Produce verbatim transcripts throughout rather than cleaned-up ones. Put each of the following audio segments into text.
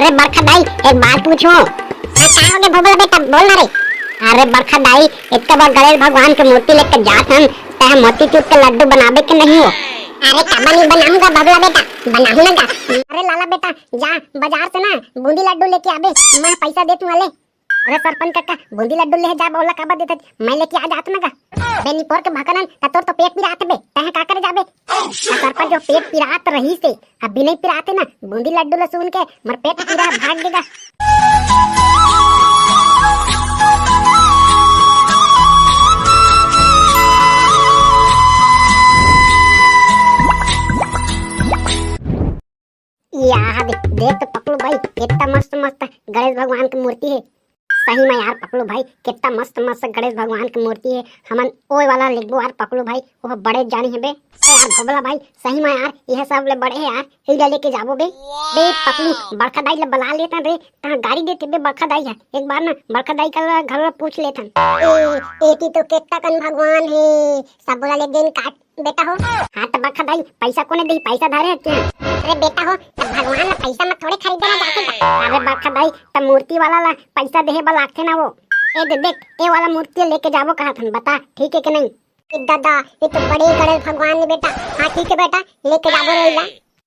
अरे बरखा दाई, एक बात पूछूं? हाँ, का होगे भोभला बेटा, बोल ना रे। अरे बरखा दाई, इतना बड़ गणेश भगवान के मूर्ति लेके जात हन, तह मोतीचूर के लड्डू बनाबे के नहीं हो? अरे काबर नहीं बनाऊंगा भोभला बेटा, बनाऊं ना का। अरे लाला बेटा, जा बाजार से ना बूंदी लड्डू लेके आबे, मैं पैसा देत हूँ ले। अरे सरपंच काका, बूंदी लड्डू ले जाबे, ओला काबर देत हस? मैं लेके आ जात ना का। बे निपोर के भकनन, त तोर तो पेट पिरात बे, तह का करे जाबे? त सरपंच जो पेट पिरात रही से, अभी नहीं पिराते ना, बूंदी लड्डू ल सुन के मोर पेट पीरा भाग गेगा। या दे, देख तो पकलू भाई, कितना मस्त मस्त गणेश भगवान की मूर्ति है। सही में यार पकलू भाई, कितना मस्त मस्त गणेश भगवान की मूर्ति है। हमन ओए वाला लेगबो यार पकलू भाई, वो बड़े जानी है बे। ए यार भोभला भाई, सही में यार, यह सब ले बड़े है यार, यही ला लेके जाबो बे। बे पकलू, बड़खा दाई ला बला लेथन रे, तहाँ गाड़ी देथे बे बड़खा दाई है। एक बार ना बड़खा दाई का घर ला पूछ लेथन। ए, एती तो कितना कन भगवान है, सब बोला ले दिन काट बेटा हो। हाँ त बड़खा दाई, पैसा कोने देही, पैसा धरे हस तें? अरे बेटा हो, त भगवान ला पैसा में थोड़े खरीदे ना जाथे का। अरे बड़खा दाई, त मूर्ति वाला ला पैसा देहे बर लागथे ना वो। ए दे देख, ए वाला मूर्ति लेके जाबो कहत हन, बता ठीक है कि नहीं? ए दादा, ये तो बड़े गणेश भगवान ने बेटा। हाँ ठीक है बेटा, लेके जाबो रे ला।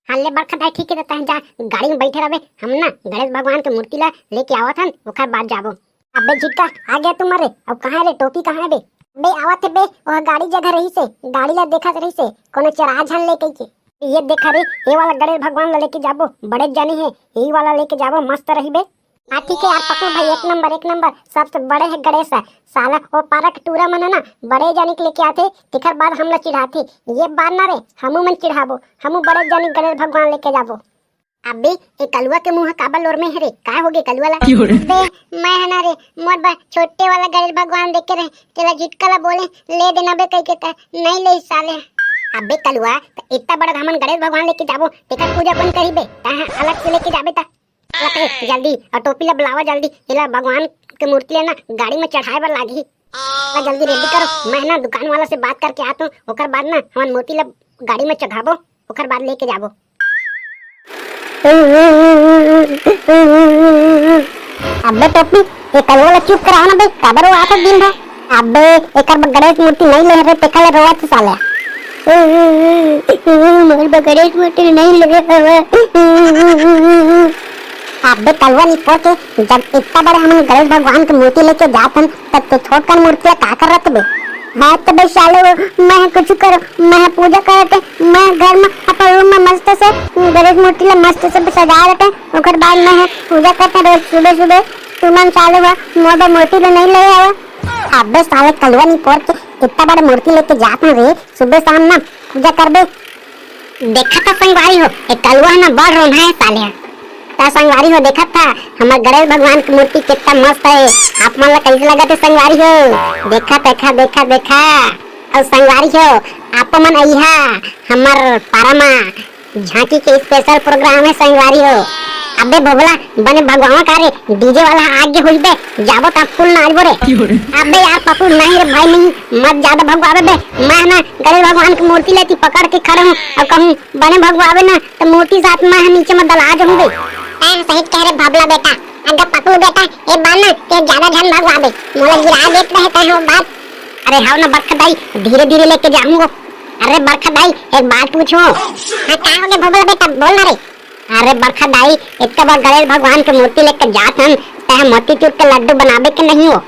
हाँ ले बड़खा दाई, ठीक है, त तह जा गाड़ी में बैठे रहबे, हम ना गणेश भगवान के मूर्ति ला लेके आवत हन, ओकर बाद जाबो। अबे झिटका, आ गया तू मरे। अब कहाँ है रे, टोपी कहाँ है बे? बे आवत है बे, वह गाड़ी जगह रही से, गाड़ी ला देखत रही से, कोनो चोरा झन ले कही के। ये देखा रे, ये वाला गणेश भगवान ला लेके जाबो, बड़े जानी है, यही वाला लेके जाबो, मस्त रही बे। हाँ ठीक है यार पकलू भाई, एक नंबर, एक नंबर, सबसे बड़े है गणेश है। साला वो पारा के टूरा मन है ना, बड़े जानी के लेके आथे, तेकर बाद हमला चिढ़ाथे। ये बार ना रे, हमू मन चिढ़ाबो, हमू बड़े जानी गणेश भगवान लेके जाबो। अबे, ए कलुआ के मुंह काबर लोर में हे रे? का होगे कलुआ ला? क्यों रे? बे, मैं है ना रे, मोर बर छोटे वाला गणेश भगवान देखे रहे, तेला झिटका ला बोले, ले देना बे कह के त, नहीं ले साले। अबे कलुआ, त इतना बड़ा हमन गणेश भगवान लेके जाबो, तेकर पूजा कौन करी बे? तहाँ अलग से लेके जाबे त। ला कहे, जल्दी, और टोपी ला बुलावा जल्दी, एला भगवान के मूर्ति ला ना गाड़ी में चढ़ाए बर लागही। ला जल्दी रेडी करो, मैं ना दुकान वाला से बात करके आत हूँ, ओकर बाद ना हमन मूर्ति ला गाड़ी में चढ़ाबो, ओकर बाद लेके जाबो। अबे टोपी, ए कलुआ ला चुप कराओ ना बे, काबर वो आथे दिन भर। अबे एकर ब-, गणेश मूर्ति नहीं ले हरे, तेखा ले रोवत हे साले। मोर ब-, गणेश मूर्ति नहीं ले हवे। अबे कलुआ निपोर के, जब इतना बड़े हमन गणेश भगवान की मूर्ति लेके जात हन, तब तो छोटकन मूर्ति ला का करत बे? हाँ तो बे साले वो, मैं कुछ करो, मैं पूजा करत, मैं घर में अपन रूम में मस्त से गणेश मूर्ति ला मस्त से सजा देते, ओकर बाद मैं पूजा करते रोज सुबह सुबह। तुमन साले हुआ मोर बर मूर्ति ला नहीं ले आवा। अबे साले कलुआ निपोर के, इतना बड़ा मूर्ति लेके जात हूँ रे, सुबह शाम ना पूजा करबे। देखत था संगवारी हो, ए कलुआ ना बड़ रोना है साले। ता संगवारी हो देखत था, हमर गणेश भगवान की मूर्ति कितना मस्त है। आप मन ला कैसे लगत है संगवारी हो? देखा, देखा, देखा, देखा। और संगवारी हो, आप मन अइहा हमर पारा मा, झांकी के स्पेशल प्रोग्राम है संगवारी हो। अबे भोभला, बने भगवावा का रे, डीजे वाला आगे हुई बे, जाबो ता फुल नाचबो रे। अबे यार पकलू, नहीं रे भाई, नहीं, मत ज्यादा भगवावे बे। मैं ना गणेश भगवान की मूर्ति लेती पकड़ के खड़े हूँ और कहूँ बने भगवावे ना, तो मूर्ति साथ मैं नीचे में दला जाऊँ बे। ए, सही कह रे भोभला बेटा, अगर पकलू बेटा, ए बार ना ते ज्यादा झन भगवावे, मोला गिरा देत रहे तैं हो बात। अरे हाव ना बरखा दाई, धीरे धीरे लेके जाऊंगा। अरे बरखा दाई, एक बात पूछूं? हाँ, का होगे भोभला बेटा, बोल ना रे। अरे बरखा दाई, इतना बड़ गणेश भगवान के मूर्ति लेके जात हन, तह मोतीचूर के लड्डू बनाबे के नहीं हो?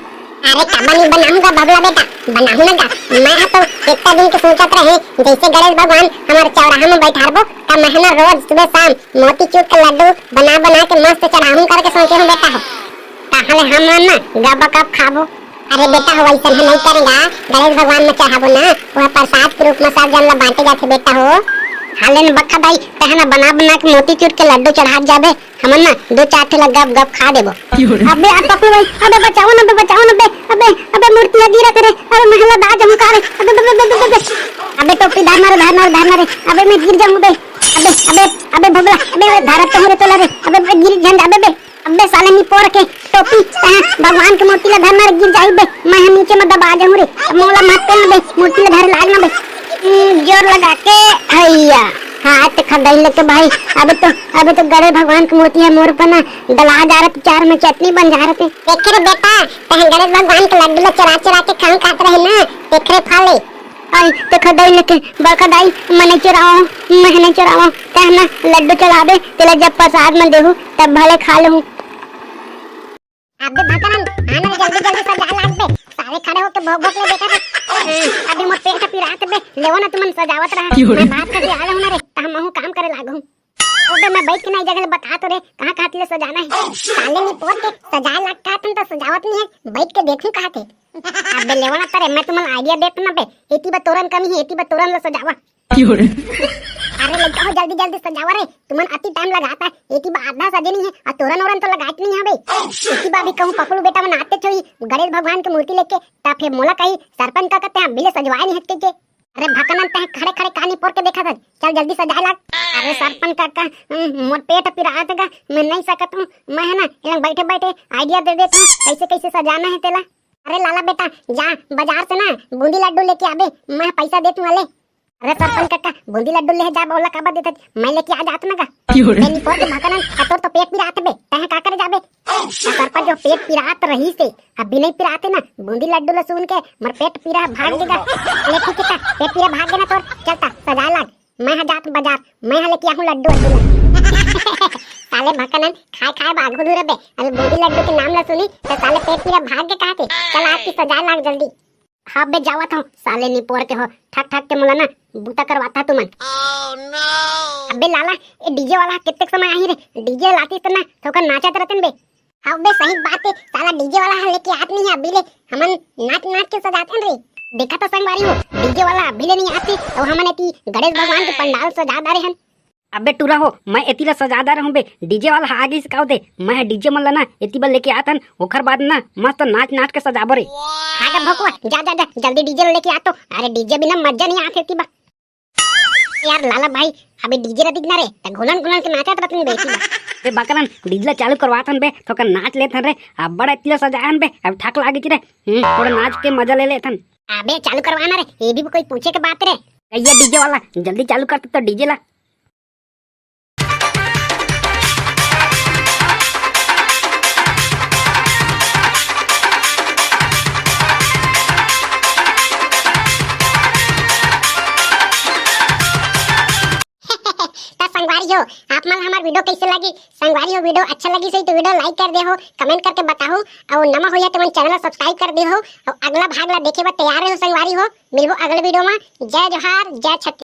अरे काबर नहीं बनाऊंगा भोभला बेटा, बनाहूं ना का। मैं हा तो इतना दिन के सोचत रहे, जैसे गणेश भगवान हमारे चौराहा में बैठारबो, त मैं हा ना रोज सुबह शाम मोतीचूर के लड्डू बना बना के मस्त चढ़ाहूं करके सोचे हूँ बेटा हो। ताहले हम ना गबा गब खाबो। अरे बेटा हो, वैसन हम नहीं करेगा, गणेश भगवान में चढ़ाबो ना, वह प्रसाद के रूप में सब जन ला बांटे जाथे बेटा हो। हाले न बरखा दाई, तह ना बना बना के मोतीचूर के लड्डू चढ़ात जाबे, हमन ना दो चार ठे ला गप गप खा देबो। अबे आप पकलू भाई, अबे बचाओ ना बे, बचाओ ना बे, अबे, अबे मूर्ति ह गिरत रे, अबे महला दाज हमका रे, अबे, अबे, अबे, अबे, अबे, अबे टोपी धर मारे, धर मारे, धर मारे, अबे मैं गिर जाऊं बे, अबे, अबे, अबे भोभला, अबे, अबे धरत तो हूँ रे तोला रे, अबे, अबे गिर जान जाबे बे। अबे साले निपोर के टोपी, तहाँ भगवान के मूर्ति ला धर मारे गिर जाई बे, मैं हा नीचे में दबा जाऊं रे। अब मोला मत कर बे, मूर्ति ला धर लाग ना बे। हम्म, जोर लगा के, हैया, हाथ खा गई लेके भाई, अब तो अबे तो गणेश भगवान के मूर्ति ह मोर ऊपर ना डला जा रहा, चार में चटनी बन जा रहा। देख रे बेटा, तहन गणेश भगवान के लड्डू ला चोरा चोरा के खाऊं खात रहे ना, तेखरे फल ए। आई देखा दाई लेके, बड़का दाई, मैं नहीं चोरावा, मैं नहीं चोरावा। तहन ना लड्डू चलाबे, तेला जब प्रसाद में देहू, तब भले खा लूं। अबे भकरन, आना रे, जल्दी जल्दी सजाए लाग बे। साले खड़े होके भोक भोक ले देखत हे। हाँ, अभी मोर पेट पिरात बे। लेवो ना तुमन सजावत रहा। क्यों रे? मैं भात खा के आ रहूं ना रे, त हम महू काम करे लागू। अबे मैं बैठ के ना, ए जगह ले बता तो रे, कहाँ कहाँ ले सजाना हे। साले निपोर के सजाए लाग कहत हन त सजावत नहीं हे, बैठ के देखूं कहाँ थे। अबे लेवो ना तरे, मैं तुमन idea देत ना बे। एती बा तोरन कमी हे, एती बा तोरन ला सजावा। क्यों रे? अरे लइका हो, जल्दी जल्दी सजावा रे, तुमन अति time लगाता हे। एती बा आधा सजे नहीं हे, अउ तोरन ओरन तो लगात नहीं हे बे। एती बा अभी कहूं पकलू बेटा मन आते छोई गणेश भगवान के मूर्ति लेके, त फेर मोला कही सरपंच काका ते अभी ले सजवाए नहीं हे कहिके। अरे भकनन, तैं खड़े खड़े का निपोर के देखत हस, चल जल्दी सजाए लाग। अरे सरपंच काका, हम्म, मोर पेट पिरात हे गा, मैं नहीं सकत हूँ। मैं हे ना, एला बैठे बैठे idea दे देत हूँ, कैसे कैसे सजाना हे तेला। अरे लाला बेटा, जा बाजार से ना बूंदी लड्डू लेके आबे, मैं पैसा देत हूँ ले। अरे सरपंच काका, बूंदी लड्डू ले जाबे, ओला काबर देथस? मैं लेके आ जात ना गा। क्यों रे? बे निपोर के भकनन, तोर तो पेट पिरात बे, तैं का करे जाबे? सरपंच जो पेट पिरात रहिस हे, अभी नहीं पिरात हे ना, बूंदी लड्डू ला सुन के मोर पेट पीरा भाग गे गा। ले ठीक हे, पेट पीरा भाग गे ना तोर, चल त सजाए लाग। मैं हा जात बाजार, मैं हा लेके आहूं लड्डू वड्डू ला। साले भकनन, खाए खाए बाघू धुरे बे, अभी बूंदी लड्डू के नाम ला सुनी त साले पेट पीरा भाग गे कहाथे। चल आज की सजाए लाग जल्दी। हाँ बे, जावत हूँ, साले निपोर के हो, ठक ठक के मोला ना बूता करवाता तुमन। अबे लाला, ए DJ वाला ह कतेक समय आही रे? DJ लातिस त ना, थोकन नाचत रहतेन बे। हाँ बे, सही बात हे, साला DJ वाला ह लेके आत नहीं हे अभी ले, हमन नाच नाच के सजातेन रे। देखा तो संगवारी हो, DJ वाला अभी ले नहीं आते, अउ हमन एती गणेश भगवान के पंडाल सजा डारे हन। अबे टूरा हो, मैं एती ला सजा डारे हूँ बे, DJ वाला ह आ गिस का होथे? मैं ह DJ मन ला ना एती बर लेके आत हन, ओखर बाद ना मस्त नाच नाच के सजाबो रे। हाँ गा भकुआ, जा जा जा, जल्दी DJ ला लेके आ तो। अरे DJ बिना मजा नहीं आथे एती बर। यार लाला भाई, अबे DJ ला दिख ना रे, त घुलन घुलन के नाचत रहत नहीं बे एती बर। बे बकरन, DJ ला चालू करवात हन बे, थोकन नाच लेत हन रे, अब्बड़ एती ला सजाए हन बे, अब ठक लागिस रे। हम्म, थोड़ा नाच के मजा ले लेथन। अबे चालू करवा ना रे, ये भी कोई पूछे के बात रे। ए, ये DJ वाला, जल्दी चालू कर तो DJ ला। त संगवारी हो, आप मन ला हमर video कैसे लगी? संगवारी हो, video अच्छा लगिस होही त video like कर देहू, comment करके बताहू, अउ नवा होही त हमर channel ला subscribe कर देहू, अउ अगला भाग ला देखे बर तैयार रहू संगवारी हो। मिलबो अगले video मा। जय जोहार, जय छत्तीसगढ़।